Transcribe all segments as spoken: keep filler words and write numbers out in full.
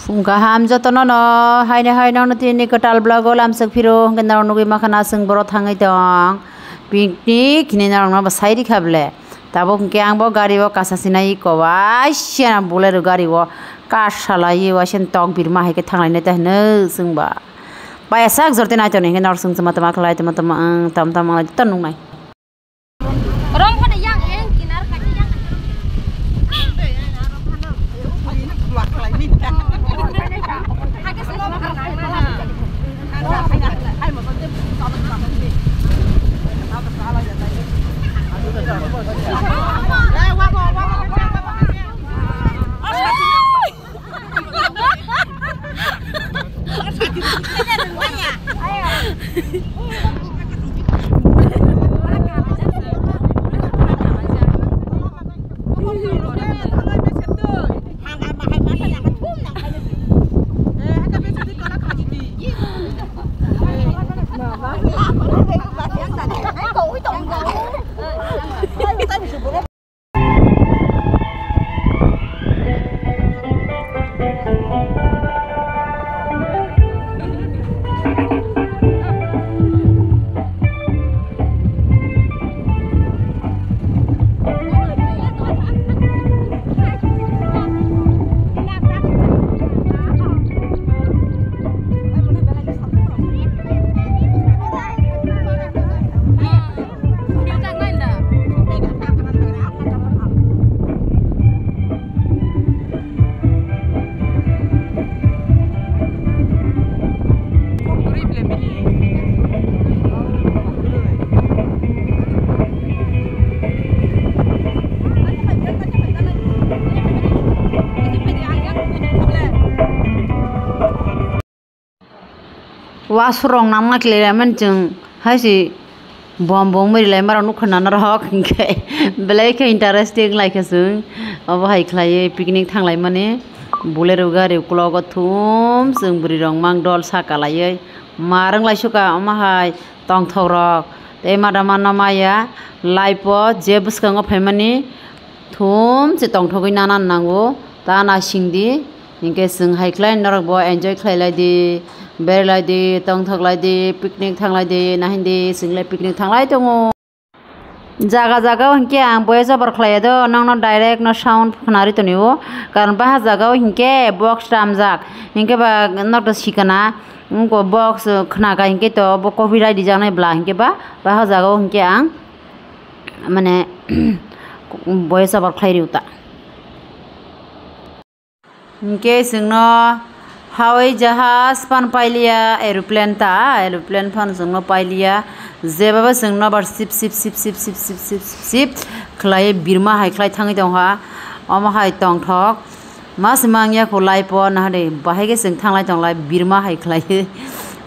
Phung kaham jotono no, haino hai nokno tini kwtal vlog o lamsok phiro hwnkhe norok nugwi mankha na chwng boro thangwi tong picnic hinwi norokno bo sai rikha ble. Tabuk hwnkhe ang bo gari o kasa sinai eko waisa Bolero gari o kasa lai waisa tong birma hai khe thanglainai ta hino chwng ba. Bai sak jorte nai toni hwnkhe norok chwng chwma tama khlai tama tama ang tam tam ang to nungnai. Rom phano yang eng kinar kaki yang. Wasurok nangma khlai mani chwng hai se bom bom ri lai ma rok nukha na norok hinkhe belai khe interesting lai kha chwng obo hai khlaiwi picnic thang lai mani Bolero gari uklogo thum chwng bwrwi rok mang dol saka laiwi mar wng lai suka omo hai tongthok rok tei mada mano maya life o je bwskango phai mani thum se tongthogwi nana nango ta naising di. Hinkhe chwng hai khlai norok bo enjoy khlai lai di, berai lai di, tongthok lai di, picnic thang lai di, nahin di, chwng le picnic thang lai tongo. Jaga jaga o hinkhe ang voice over khlai ya do, nokno direct no sound khna ri toni o, karon baha jaga o hinkhe box tamjak, hinkhe ba nok to sikana, wngkha box khna kha hinkhe to bo copyright rijak nai bla hinkhe ba, baha jaga o hinkhe ang mane voice over khlai ri o ta. Hinkhe chwngno hawai jahaj phano pailiya, aeroplane ta, aeroplane phano chwngno pailiya. Jebaba chwngno bar sip sip sip khlaiwi birma hai khlai thangwi tongkha. Omo hai tongthok. Ma se mangya kho life o nahade bahai khe chwng thanglai tonglai birma hai khlaiwi.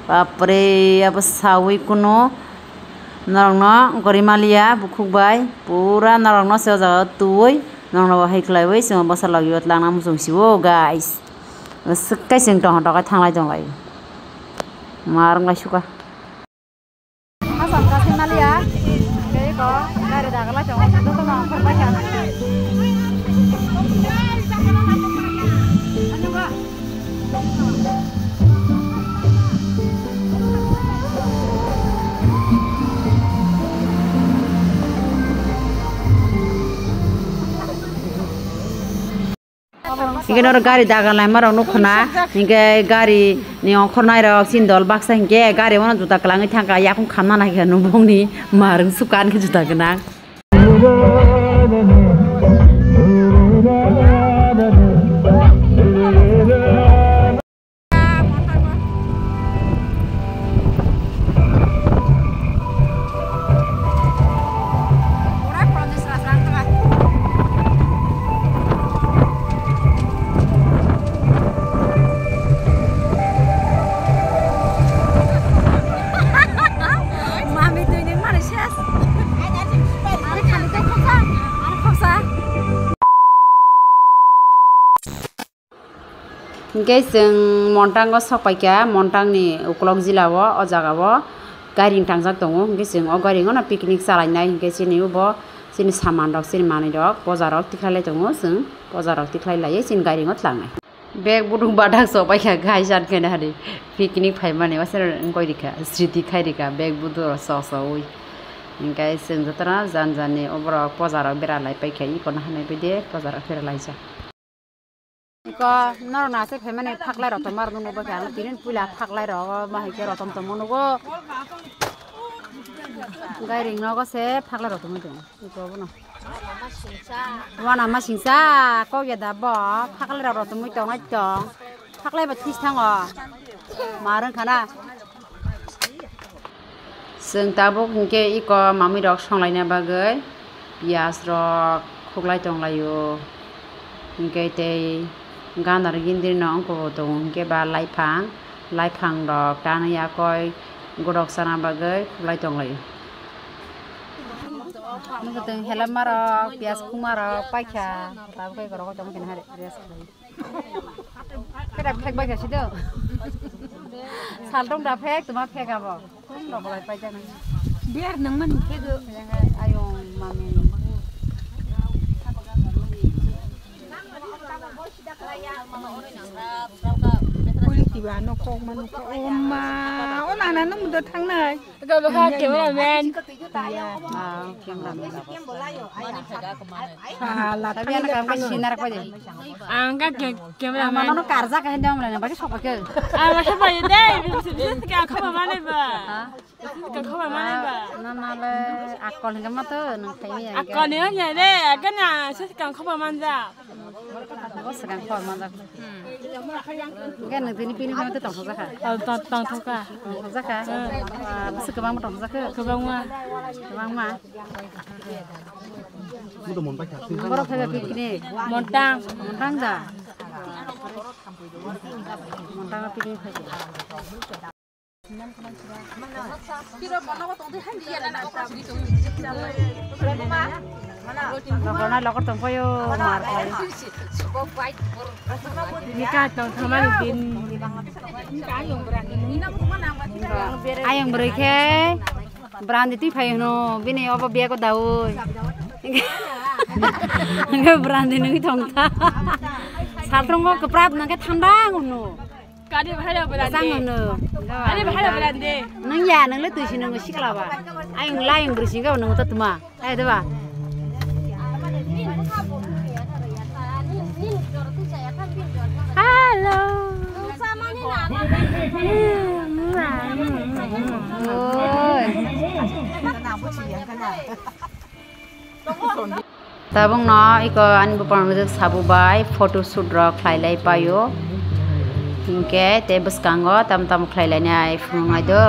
Bapre, abo sawi kuno norokno gori maliya bukhuk bai. Pura norokno se o jaga o twiwi. Nokno bo hai khlaiwi chwng bwsa logio tlangna muchung sio, guys. Swk kai chwng tongthok kai thanglai tonglai. Mar wng lai suka. Asam kasi maliya. Tei ko gari dagalai tongo, joto no ongkhor bai kha. Hinkhe norok gari daga laima rok nukho na, hinkhe gari ni ongkhornai rok chini dol baksa hinkhe gari o no juta kwlangwi thangkha, yakung khamna naikha nubongni marwng suka hinkhe juta gwnang. Mami twi ni mani ses. Ani khani tei khopsa, ani khopsa. Hinkhe chwng Montang o sok paikha, Montang ni ukulok jila o, o jaga o gairing tangjak tongo, hinkhe chwng o gairing o no picnic chalainai, hinkhe chini ubo chini saman rok, chini manwi rok, poja rok tikhlai lai tongo, chwng poja rok tikhlai laiwi chini gairing o tlangnai. Bag buduk badak so paikha gai jan khe nahari. Picnic phaimani wase wngkoi rikha, sriti khai rikha, bag buduk so so ui. Hingkai chwng jotono jan jani oborok pozaro bera lai paikha, iko nahanai bai de pozaro bera laijak. Iko norok na se phaimani phaklai rok tongma rok nugo khe ang tinin puila phaklai rok ma hai khe rotom tongma nugo. Gairing nogo se phaklai rok tongma tongo. Iko bono. Wana masingcha kok ya da bo phaklai rok rotomwi tong ai tong. Phaklai ba this thango. Marwng khana. Chwng tabuk hinkhe iko mamwi rok songlaina bagwi piyaj rok khuklai tonglaio. Hinkhe tei ganar gindiri no wngkukgo tongo hinkhe ba laiphang, laiphang rok tanwi yakoi godok chana bagwi khuklai tonglaio. Nukutwng helama rok, piyaj khuma rok paikha, tabuk khe gorok tongma khe nahari rest khlai. Keda phek bai kasi do. Saltong da phek, tuma phek abo. Kum rok lai pai jana. Biar nang man phek. Ayong mami. Kuli tiba no kok manu ko oma. O nana nung do thang nai. Ito ba ka cameraman. Ah, cameraman. Sala. Tapi anak kami sinar ko je. Ang ka ke-, cameraman. Mano karja ka hindi ang lang bagi sok ke. Ah, masa ba yun deh. Bisa, bisa ka khaba mane ba. Ha? Ka khaba mane ba. Na na le akol hingga mato nang thai ni. Akol ni hanya deh, agana sa ka khaba manja. Bo swkang khor manjak. Hwnkhe nwng tini bini bagwi tongthokjakha? Tong-, tong-, tongthokha. Tongthokjakha? Hmm. Ah, bwswk kwbangma tongthokjakha? Kwbangma. Kwbangma? Borok phaiba picnic? Montang. Montang ja? Montang picnic phaikha. Lokorna lokor tongpaio, mar khlai. Nika tong thamani din. Ayang bwrwi khe brandi twi phai hwno, bini obo bego daui. Hwnkhe brandi nungwi tongtha. Saltrongo kwprap nangkhe thanda hwno. Kari bahai rok belan de. Sang no. Kari bahai rok belan de. Nung ya, nung le tuisi nung sikla ba. Ayung la ayung beri singga nung to tuma. Ayo de ba. Hello. Oi. Tabukno iko ani bupang rok sabu bai photo shoot rok khlai lai paio. Hinkhe tei bwskango tamo tamo khlai lainai phunuknai do.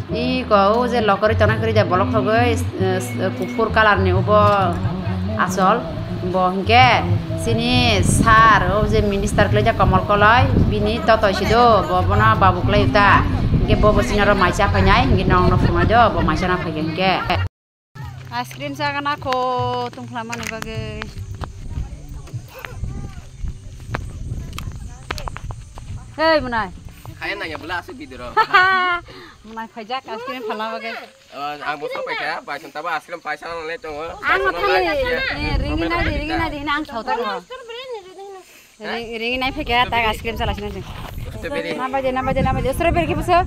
Iko o je lokorwi tongnai kwrwi de bolok thogwi, eh, kuphur colour ni ubo achol. Bo hinkhe chini sir o je minister kwlaijak Komol Koloi bini totoi si do, bo bono babu kwlai ta. Hinkhe bo bo chini oro maisa phainai, hinkhe nongno phunuknai do, bo maisa no phaikhe hinkhe. Ice cream chagana kho tongphla mani bagwi. Hey, Munai. Kaya nang ya bela asuk bidoro. Munai phaijak ice cream phalna bagwi. Oh, ang bo sok paikha, bai santa ba ice cream paisa nang le tongo. Ang thani, eh, ringi nai di, ringi nai di, ang sauta ko. Ring, ring nai pheke ta ice cream chala sina jing. Strawberry. Na baje, na baje, na baje. Strawberry ki buso?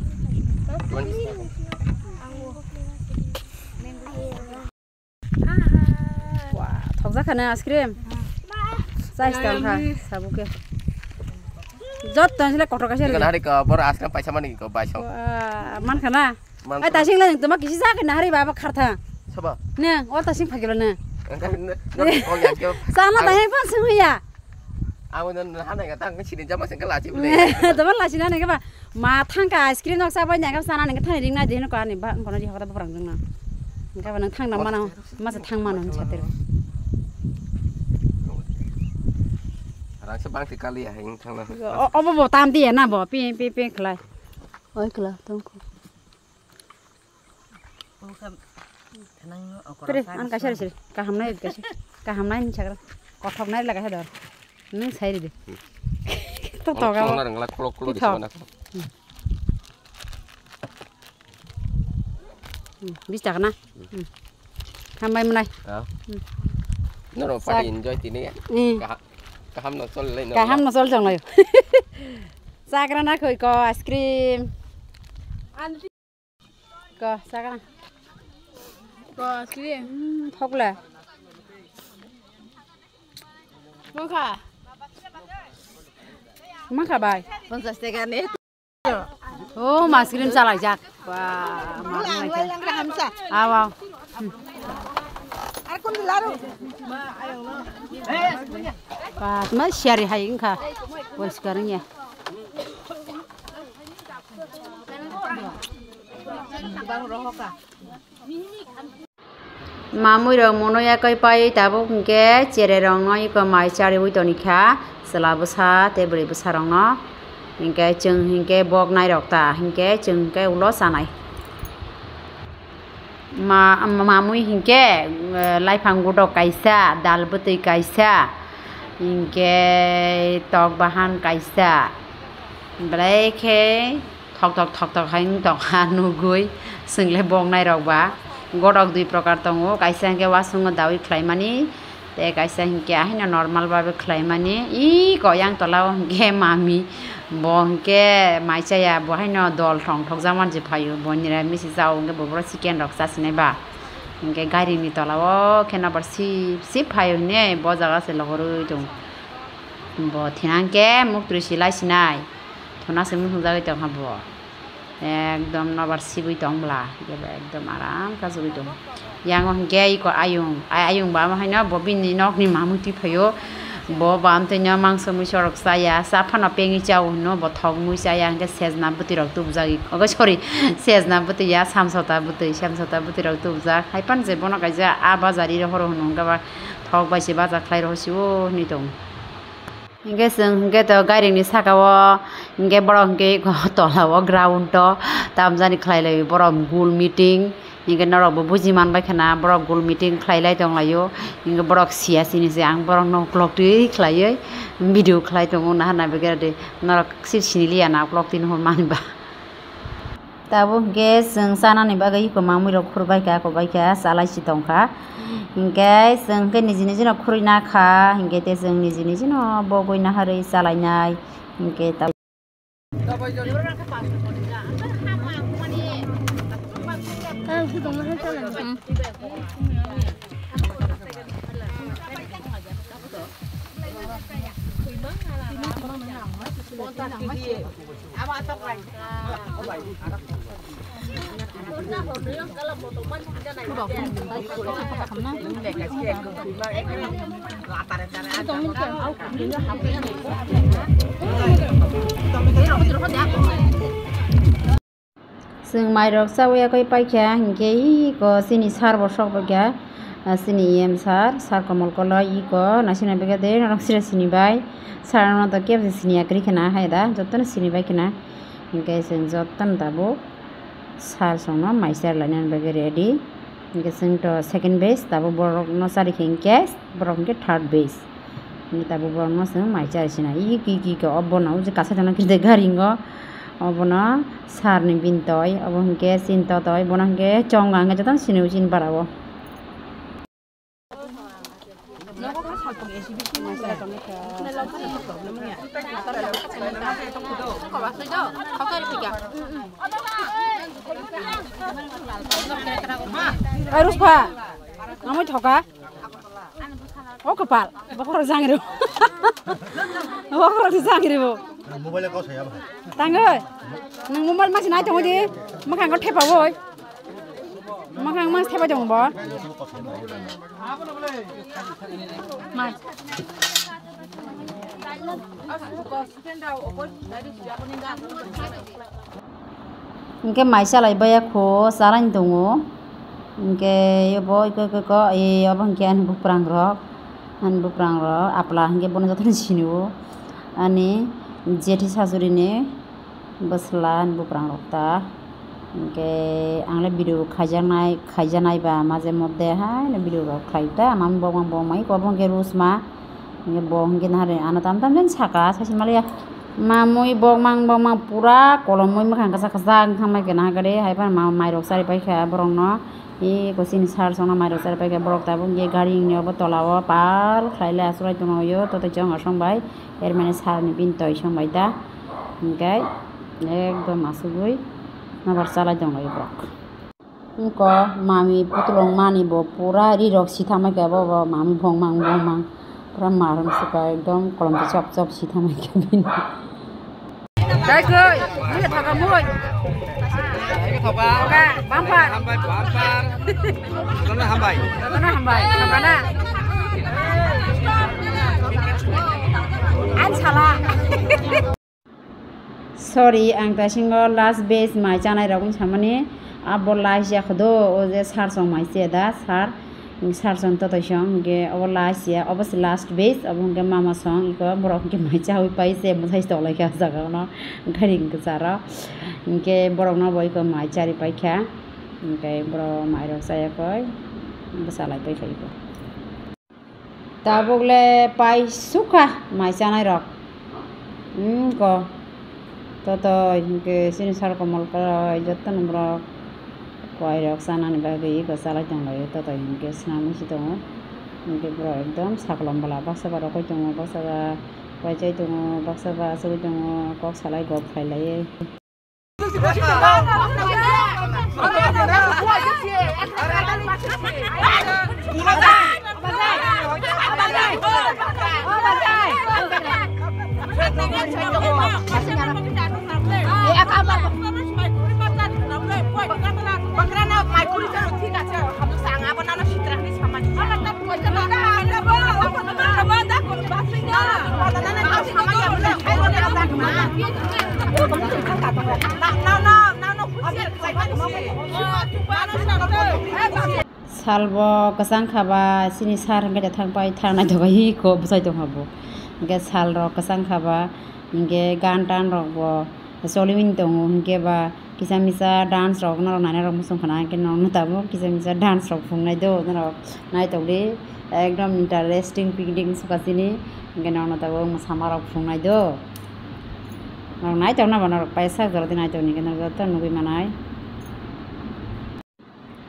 Wah, thokjak khana ice cream. Chai tong kha, sabu ke. Jot ton sile kotor kaisa. Ikan hari ko bor ice cream paisa mani ko bai song. Wah, man khana. Man. Ai, tasing le tuma kisi jak na hari baba khartha. Saba. Ne, or tasing phagilo ne. Engka ne, ne, oh, ya, kyo. Sana tahe pan sung ya. Abo no hana ga tang sini jama sengka lachi bole. Tuma lachi na ne ba. Ma thangka ice cream nok sabai ne ga sana ne thani ring na de no ka ne ba kono ji hokta borang jong na. Engka ba nang thang na mana, ma sa thang mana ni chatir. Rang se bang se kali ya hing thang na. Obo bo tam di ya na bo, pi, pi, pi khlai. Oi kla tong ko. Pre, ang kaisa rw siri. Kaham nai kaisa. Kaham nai ni sakra. Kothok nai laga hai dor. Nung sai rw de. To to ga. Nang la kolok kolok di sana. Bis taka na. Hambai mwnai. Noro party enjoy tini. Hmm. Kaham no chol lai no. Kaham no chol chong lai. Chagra na khoi ko ice cream. Ko chagra. Ko ice cream. Hmm, thokla. Mokha. Mokha bai. Ponchas taka ni. Oh, mas cream chalaijak. Wah, mas cream chalaijak. Awa. Wah, mas siari hai wngkha. Poriskar wngya. Mamui rok mono yakai pai tabuk hinkhe cherai rok no iko mai chariwi tonikha, chwla bwsa tei bwrwi bwsa rok no. Hinkhe chwng hinkhe bok nai rok ta hinkhe chwng hinkhe ulo chanai. Ma-, mamui hinkhe, eh, laiphang godok kaisa, dal bwtwi kaisa, hinkhe tok bahan kaisa, belai khe thok thok thok thok hai wng tongkha nugui, chwngle bok nai rok ba. Godok dui prokar tongo, kaisa hinkhe wasung o dawi khlaimani, tei kaisa hinkhe haino normal babe khlaimani. Iko yang tola o hinkhe mami, bo hinkhe mai chaya, bo haino dol thong thok jak man se phaio, bo niramis se jao hinkhe bo boro chicken rok chasinai ba. Hinkhe gari ni tola o khe nobar sip sip phaio hine bo jaga se logorwi tong. Bo thinang khe muktwi si lai sinai. Thuna se muthung jagwi tongkha bo. Ekdom nobar sibwi tong bwla. Ekdom aram khe jugwi tong. Yang o hinkhe iko ayung. Ai ayung ba haino bo bini nokni mamui twi phaio. Bo ba amtwino mangso muiso rok chaya. Cha phano pengwi chao hino bo thok mui chaya hinkhe sejna bwtwi rok tubjagwi. Ogo sorry. Sejna bwtwi ya samsota bwtwi. Samsota bwtwi rok tubjak. Hai phano je bono kaisa a bajari rohoro hino hinkhe ba thok bai se baja khlai rohor si o hinwi tong. Hinkhe chwng hinkhe to gairingni saka o hinkhe borok hinkhe tola o ground o tamjani khlai lai borok gul meeting hinkhe norok bo buji man bai khana borok gul meeting khlai lai tong lai o hinkhe borok siya sini se ang borok no uklok twi khlaiwi video khlai tongo naharnai bagwi rw di norok sini liya na uklok twi nuhur mani ba. Tabuk hinkhe chwng chanani bagwi iko mamui rok khurbaikha, kobaikha, chalai si tongkha. Hinkhe chwng khe niji niji no khurui nakha, hinkhe tei chwng niji niji no bogwi naharwi chalainai. Hinkhe ta- Chwng mairok chawi yakwi paikha, hinkhe iko chini sir bo sok baikha, chini E M sir, sir Komol Koloi iko naisingni bagwi de norok sira sini bai, sir no to kebo se sini ya kwrwi khna hai da, jotono sini bai khna, hinkhe chwng jotono tabuk sir songno mai char lainani bagwi ready, hinkhe chwng to second batch, tabuk borok no chari khe hinkhe borok hinkhe third batch. Hwnwi tabuk borokno chwng mai chari sinai. Ih, ki, ki, ki, obono, o je kasai tongna kiri de gari o. Obono sir ni bini toi, obo hinkhe chini totoi, bono hinkhe chonga hinkhe jotono sini o chini bara o. Ai, Ruskha, namai thoka. O kwpal, bokhorok jangri bo. Bokhorok jangri bo. Mobile ko saya ba. Tangoi. Nang mobile mas nai tongdi. Makhang ko thepa boi. Makhang mas thepa jong bo. Mai. Hinkhe mai chalai baiya kho, chalaini tongo. Hinkhe ebo eko, eko, eko, e, obo hinkhe ani buprangrok, ani buprangrok, apla hinkhe bono jotono sinio. Ani jethi sajurini bwsla ani buprangrok ta. Hinkhe angle video khaijaknai, khaijaknai ba maje moddhe haino video rok khlai ta, mami bok, bok mai, obo hinkhe Rusma. Hinkhe bo hinkhe nahari ano tam tam jen saka, saisi maliya. Mamui bokmang bokmang pura kolomwi mwkhang kwchak kwchak wng thangbai khe nahagari, hai phano ma-, mairok chari paikha borokno. Eko chini sir songno mairok chari paikha, borok tabuk hinkhe gari wngni obo tola o pal khlailai achuk lai tonglaio, totoi chongor songbai, er mane sir ni bini toi songbai ta, hinkhe ekdom achugwi nokbar chalai tonglaio borok. Wngkha mami putulung mani bo pura rirok sithamai khe bo, bo mami bongmang bongmang pura marwng sukha ekdom kolom chop chop sithamai khe bini. Dai koi, mui thoka mui. Thoka, bumper. Hambai, bumper. Jotono hambai. Jotono hambai, thoka na. An sala. Sorry, ang taisingo last batch mai chanai rok wng samani, abo last ya khodo, o je sir song mai se da, sir, sir song totoi song, hingke obo last ya, obo se last batch, obo hingke mama song, iko borok hingke mai chawi pai se, mwsai tolai kha o jaga ono, gari hingke charo, hingke borok no bo iko mai chari pai kha, hingke borok mai rok chaya koi, bwsa lai pai kha iko. Tabuk le paisukha mai chanai rok. Hmm, ko. Totoi hinkhe chini sar komol kwrwi jotono borok kwai rok chanani bagwi eko chalai tonglaio. Totoi hinkhe swnamwi se tongo. Hinkhe borok ekdom sakolom bwla baksa ba rokoi tongo, baksa ba kwai chai tongo, baksa ba achugwi tongo, kok salai gop khailaiwi. Salbo kwchang kha ba, chini sir hwnkhe thang pai thang naithok bai hi kho bwsai tongkha bo. Hwnkhe sal rok kwchang kha ba, hwnkhe gan tan rok bo choliwi tongo, hwnkhe ba kisa misa dance rok norok naina rok muchung khna, hwnkhe norokno tabuk kisa misa dance rok phunuknai do, norok naithok di, ekdom interesting picnic wngsuka chini, hwnkhe norokno tabuk mwsama rok phunuknai do, norok naithok naba norok paisa jora di naithok ni hwnkhe norok joto nugwi manai.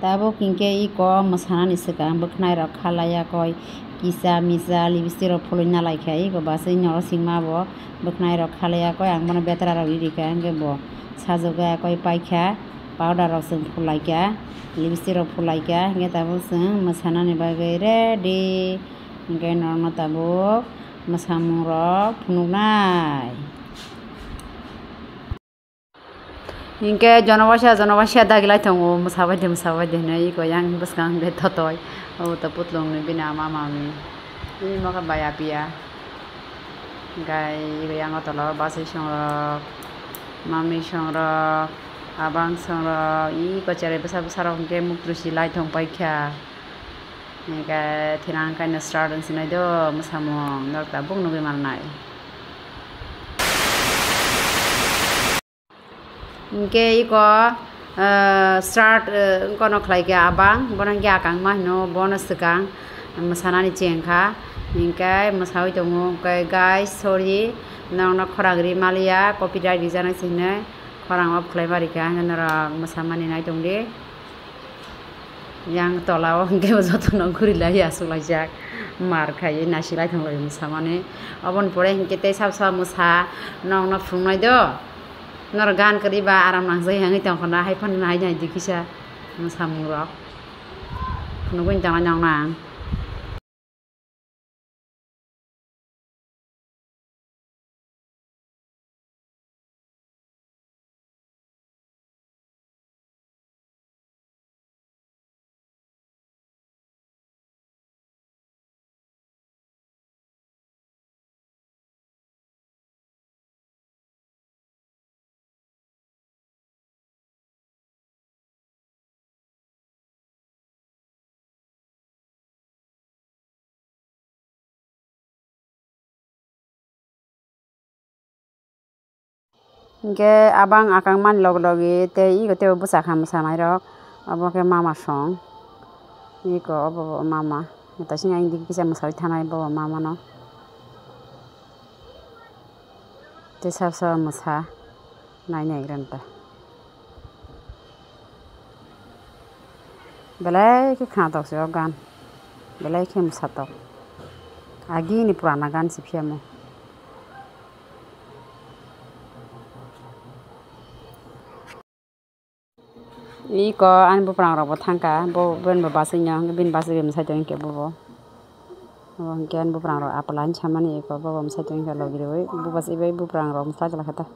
Tabuk hinkhe iko mwsanani swkang bwkhwnai rok kha laiya koi kisa misa lipstick rok phulwi na laikha, iko bwswk norok singma bo bwkhwnai rok kha laiya koi ang bono betra rok riri kha hwnkhe bo sajagwi koi paikha powder rok chwng phul laikha lipstick rok phul laikha hwnkhe tabuk chwng mwsanani bagwi ready hwnkhe norokno tabuk mwsamung rok phunuknai. Hinkhe jono waisa, jono waisa dagi lai tongo, mwsa bai de, mwsa bai de hinui iko yang bwskang de totoi. Obo to putlung ni bini ama mami. Bini mokhe bai apiya. Hinkhe iko yang o tola o bachai song rok, mami song rok, abang song rok, iko cherai bwsa bwsa rok hinkhe muk trusi lai tong paikha. Hinkhe thinang kaino start wng sinai do mwsamung, norok tabuk nugui mannai. Hinkhe iko, ah, start, ah, wngkono khlaikha abang, bono hinkhe akangma hino, bono swkang mwsanani chengkha. Hinkhe mwsaui tongo, hinkhe guys, sorry, norokno khorang ri maliya, copyright rijaknai se hinui khorang off khlai ma rikha, hinkhe norok mwsamani nai tongdi. Yang tola o hinkhe jotono guri lai aswk laijak, mar khaiwi naisik lai thang lai mwsamani. Oboni pore hinkhe tei sab sab mwsa nokno phunuknai do. Norok gan kwrwi ba aram nangjak wngwi tongkha na, hai phano nai nai di kisa mwsamung rok phunugwi tongna nokna ang. Hinkhe abang akang mani logi logi tei ego teibo bwsa kha mwsanairok, obo khe mama song, eko obo bo mama, tei sini ayang digi kisa mwsaui thanai bo mama no. Tei sab sab mwsa nai nai gram ta. Belai khe khna tok se o gan. Belai khe mwsa tok. Agi ni purana gan se phiya mo. Iko ani buprang rok bo thangkha, bo bini bo bachai no, bini bachai bai mwsai tong khe bo bo. Abo hwnkhe ani buprang rok apla hinwi samani iko bo bo mwsai tong khe logi rwi, bo bachai bai buprang rok mwsai tong khe ta.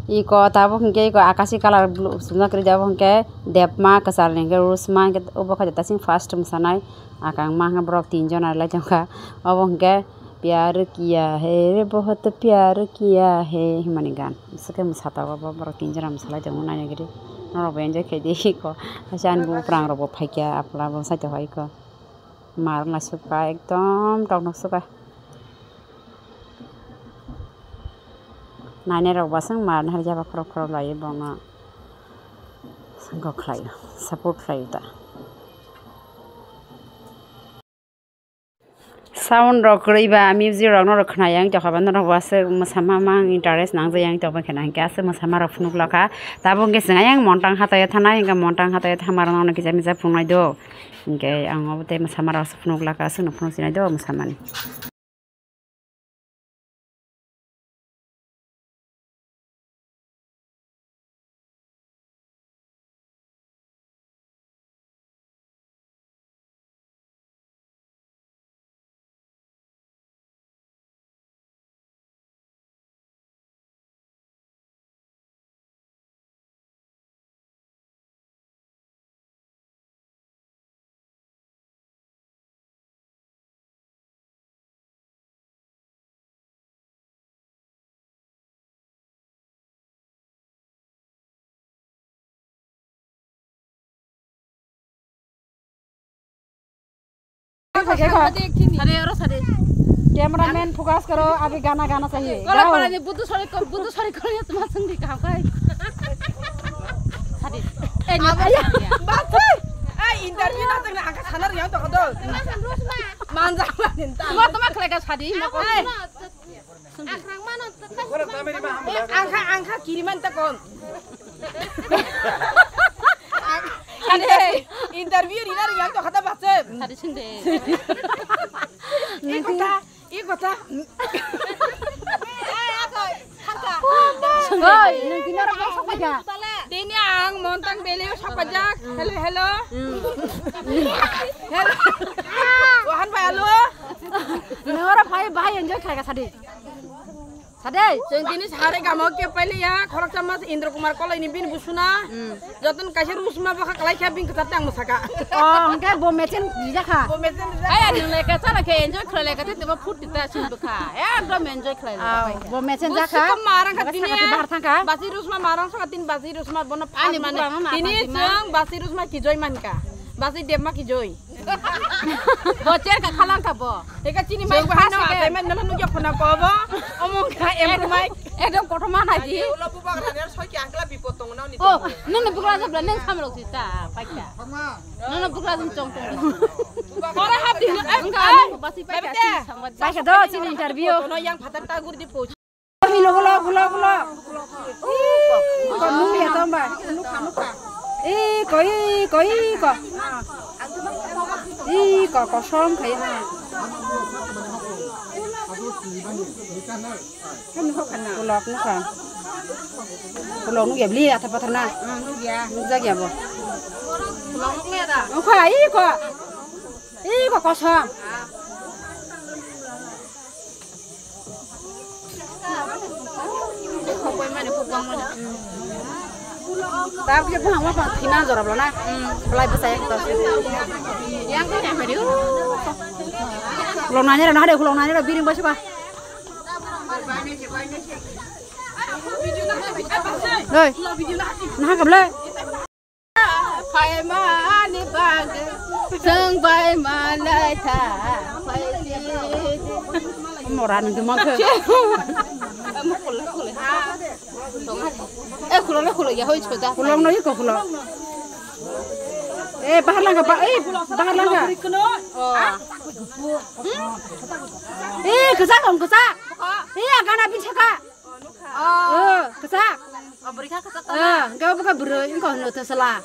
Iko tabuk hwnkhe iko akashi colour blue sumjak kwrwi, abo hwnkhe debma kwchar ni hwnkhe rusma hwnkhe obo khe tasing first mwsanai akang ma hwnkhe borok tinjon ari lai tongkha obo hwnkhe pyar kiya hai re bahut pyar kiya hai hwnmani gan swkhe mwsa tongo bo borok tinjon mwsalai tongo nainai gari norok bo enjoy khaidi iko kaisa ani buprang rok bo phaikha apla bo sai tongo iko. Mar wngna sukha, ekdom rok no sukha. Nainai rok bo aswk mar wngna jaba khorok khorok lai bono gokhlai o, support khlai o ta. Sound rok kwrwi ba, music rok no rw khna yang, tokha ba norok bo aswk mwsama mang interest nang jak yang, tokma khe nang khe aswk mwsama rok phunuk lokha. Tabuk hwnkhe chwng ayang Montang hatai o thanai, hwnkhe Montang hatai o thama rok no kisa misa phunuknai do. Hwnkhe ang obo tei mwsama rok se phunuk lakha, aswkno phunuk sinai do mwsamani. Cameraman focus karo, abhi gana gana chahiye. Gao. Buddhu sori kor, Buddhu sori kor, ya tuma sandi kaham kai. Sadi. Eh, na ba ya. Bathai. Eh, interview na tengna angka sanar yang to kodo. Manja manin ta. Tuma tuma khlai ka sadi. Angka, angka kiriman ta kon. Ade, interview rina ri yang to khata bache. Tadi sinde. I kota, i kota. Oi, nang tino ro sok paja. Tini ang Montang Valley o sok pajak. Hello, hello. Hello. Wahan bai alo. Nang oro phai bahai enjoy khlai ka sadi. Sade. Chwng tini sare gamo khe pailiya, khoroksa mas Indra Kumar Kolai ni bini busuna. Hmm. Joton kaisa rusma bokha kalai kha bini kwchar tang mwsaka. Oh, hwnkhe bo mechen rijak kha. Bo mechen rijak kha. Aya, nwng lai ka chala khe enjoy khlai lai ka, tei tebo phurti ta sing bwkha. Ekdom enjoy khlai lai. Oh, bo mechen jak kha. Sikam marang kha tini. Sakati bar thang kha. Basi rusma marang saka tin basi rusma bono phan mani. Ani bukla no na tini phan di ma. Chwng basi rusma kijoi man ka. Basi debma kijoi. Bo cher ka khalang ka bo. Eka chini mai ba hano atai mai nana nugya khona ko bo. Omong ka em mai. Ekdom kothoma na di. Ulo bubagra ne soi ki angkla bipot tong nang ni. Oh, nana bugra jabla nang samlok si ta paikha. Nana bugra jum chong tong. Ora hap di. Engka anu basi paikha. Paikha do chini interview. No yang phatar ta gur di po. Hulo, hulo, hulo, hulo. Ih, ko nung ya tong ba. Ih, ko, ih, ko, ih, ko. Ih, ko, kosom khai ha. Hulok nukha. Hulok nukya bli atha pathar na. Nukjakya bo. Nukha, ih, ko. Ih, ko, kosom. Tabukhe buphang buphang thwina jorabla na. Belai bwsai ekta. Yang khe nai phaidu. Khulok nani rw, nahade khulok nani rw, biring bai soba. Doi. Naha kablai. Phaimani bagwi chwng bai manai tha, phaidi. Mora nung tongma khe. Eh, khulo le khulo ya, hoi chhoda. Khulo no iko khulo. Eh, bahar langka ba, eh, bahar langka. Eh, kesa kong kesa. Eh, agana bin saka. Oh, kesa. Oh, beri kha kesa. Eh, kau buka beri, engkau no to sela.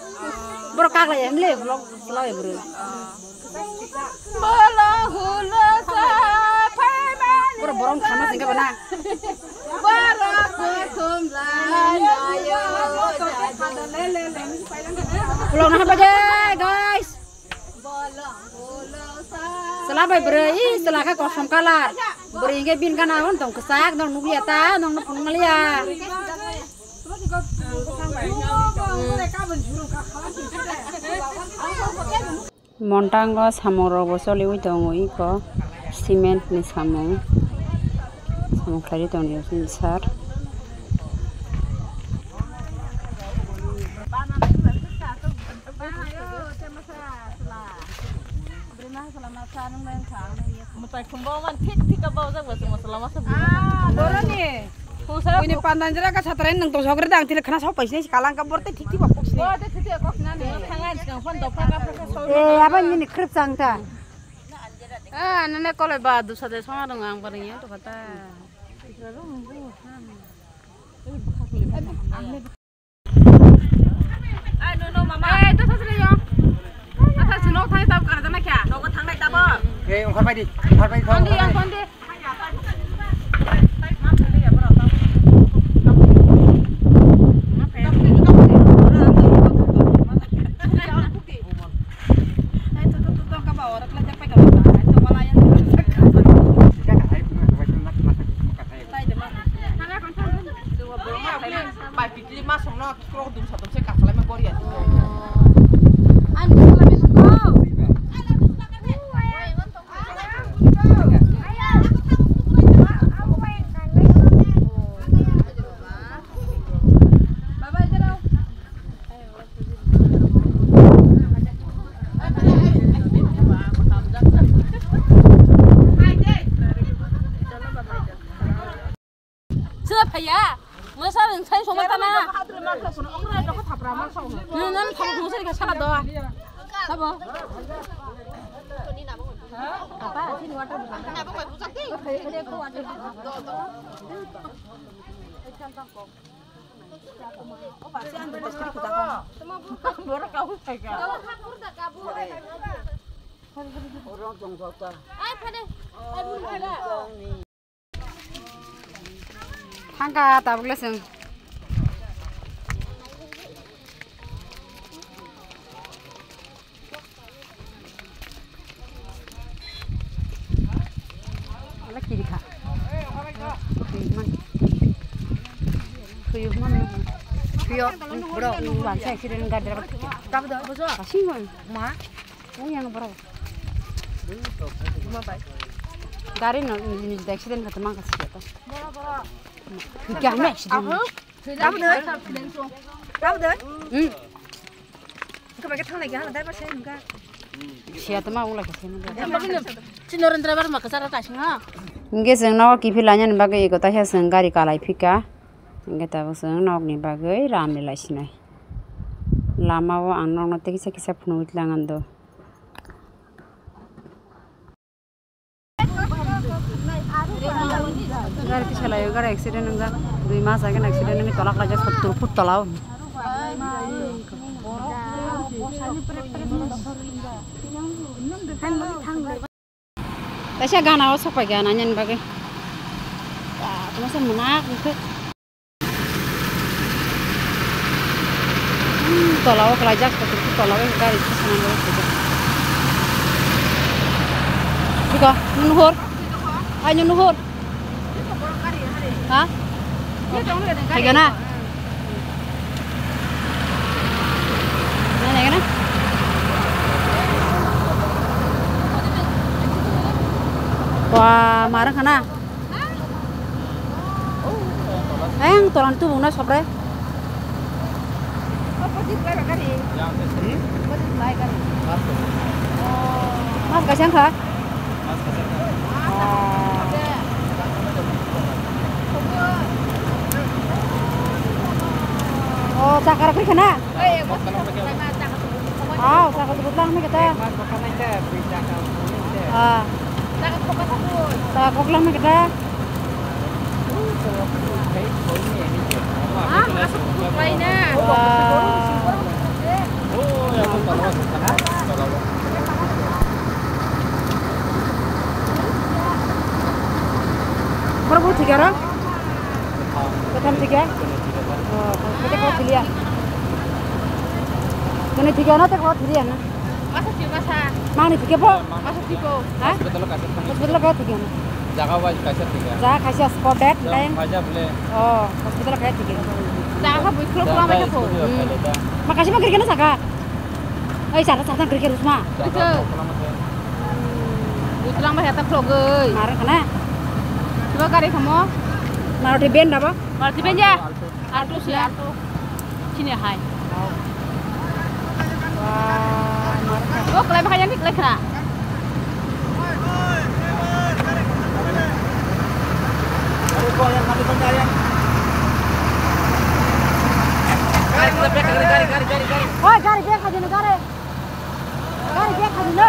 Borok kagla ya, mle, borok sela ya beri. Bolo hulo sa phaimani. Borok borong khama singka bana. Borok kothum la nayo. Ulang nah apa je, guys? Sela bai beri, ih, sela kha kosom kalar. Beri hingke bin gana hon tong kesak, nong nukliya ta, nong no phunung liya. Montango samung rok bo choliwi tongo iko cement ni samung, samung khlaiwi tongdi sir. Mwtai khumbo man thik thik ka bawjak bo chwng masala masa. Ah, boroni. Khungsa ini pandan jera ka satrai nang to sogre dang tile khana sok paisne kalang ka borte thik thik ba poksne. Borte thik thik ba poksne. Thanga ni skang phone dopha ka phone. Eh, aban ni khrip chang ta. Ah, nene kole ba dusa de song adong ang paring ya to kata. Ai, no, no, mama. Ai, to sasri yo. Asa sino thai tau kar jana kya? Nogo thangnai tabo. Eh, ongkhar pai di, ongkhar pai di, ongkhar pai di. Kondi, yang kondi. Bai, pitli ma songno kikrok dumsa dumsa kasalai ma bori ati. Ani sala bising ko. Baba, ito daw. Sila phaiya. Masa ring sai soma tana. Nang nang thang thang sai ka sala do. Sabo. Apa sini water. Borok kau phai ka. Orang tong kota. Ai phade. Ai bun phai. Thangka tabuk le chwng. Ala kiri kha. Kiri man. Kiri man. Kiri bro, wan sai kiri nang gadra. Tabuk do. Kasing man. Ma. Wng yang borok. Gari no, ni accident kha, mang kha siya to. Kya me accident? Abo doi. Abo doi. Hmm. Kaba ke thanglai kha, driver sai nungka. Siya to ma wng lai kha siya nungka. Chinoren driver ma kachara ta singa. Hingke chwng nogo kiphil lainani bagwi eko taisa chwng gari kalai phika. Hingke tabuk chwng nokni bagwi ram ni lai sinai. Lama o ang nokno tei kisa kisa phunugwi tlang ang do. Gari kisa laio, gari accident wngjak. Dui mas age accident wngwi tola kalaijak, sottur foot tola o. Kaisa gana o sok pai gana nini bagwi. Ba, tongsa munak wngkhe. Hmm, tola o kalaijak, tola o gari kisa nang o kisa. Biko, nuhur. Ayo nuhur. Ha? Hai gana? Nai, nai, nai. Wah, marah kana? Ayang tolan tubung na sopre. Mas kasang kha? Mas kasang kha. Oh. Chakar kri khana? Aw, chakar tu butlang me kata. Ah. Chakar koklang me kata. Boro bo thik aro? Katham thik ya? Oh, kete ko thiliya. Kene thik ya na, te ko thiliya na. Masa thik masa. Mani thik ya bo? Masa thik ko. Ha? Hospital kaisa thang. Hospital ka thik ya na. Jaga wise kaisa thik ya. Jaga kaisa spot dead, lain. Kaisa bole. Oh, hospital ka thik ya. Jaga bui khlok khlok mai ko. Ma kaisa ma kiri kena saka. Oi, sara sara kiri kena rusma. Kiri. Bui khlok mai hata khlok oi. Mar kana. Coba gari kamo. Maruti ben da bo? Maruti ben ya. Alto si, Alto. Chini hai. Wah, mar. Oh, kelai pakai yang kelai kena. Oi, gari bek aja gari. Gari bek aja.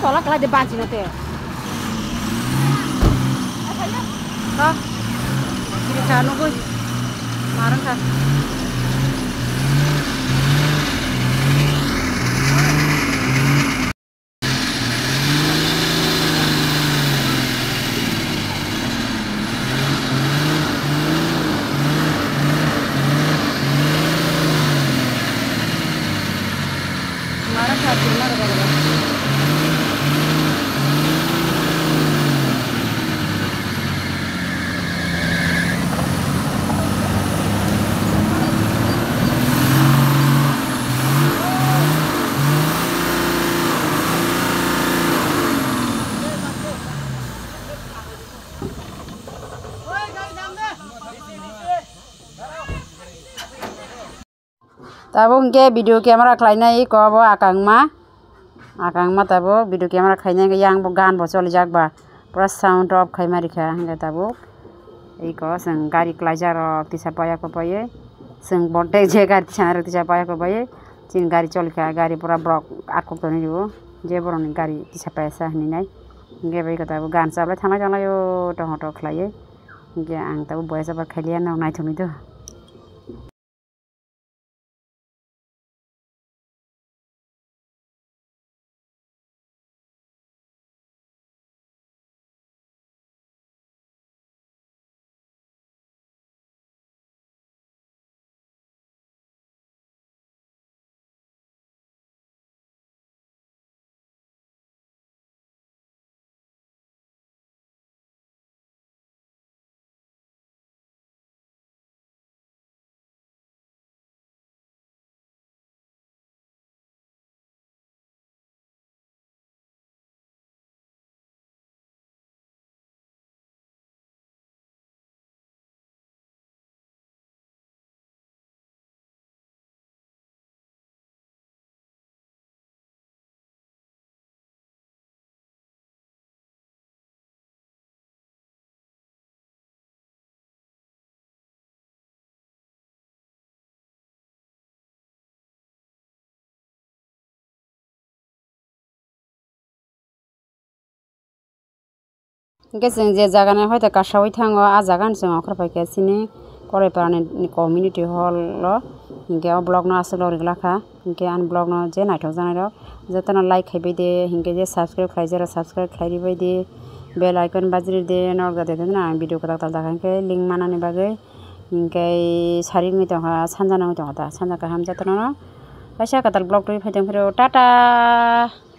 Tola kala de banchi na te. Ha? Kiri sa no goi. Marang ka. Tabuk hwnkhe video camera khlainai eko bo akangma. Akangma tabuk video camera khlainai hwnkhe yang bo gan bo cholijak ba. Pura sound off khaima rikha hwnkhe tabuk. Eko chwng gari klaijak rok tisa paya kopaiwi. Chwng bo tei je gari tisanai rok tisa paya kopaiwi. Chini gari cholikha, gari pura borok akhok tonwi rwo. Je borokni gari tisa paya sa hinwi nai. Hwnkhe bai eko tabuk gan chablai thanglai tonglaio tongthok khlaiwi. Hwnkhe ang tabuk boya chabar khailiya, norok naithokni do. Hwnkhe chwng je jagani hoite kasaui thango, ah jagani chwng ongkhor phaikha chini Koraiparani community hall o, hwnkhe o vlog no aswk rw rwgwlakha. Hwnkhe ani vlog no je naithok janairok jotono like khaibai de, hwnkhe je subscribe khlaijak rok subscribe khlai ribai de, bell icon bajri de, norok jate jate no ang video kwtal kwtal dakha hwnkhe link manani bagwi. Hwnkhe sari wngwi tongkha, sanja nangwi tongkha ta, sanja kaham jotono no kaisa kwtal vlog twi phai tongphiro, tata.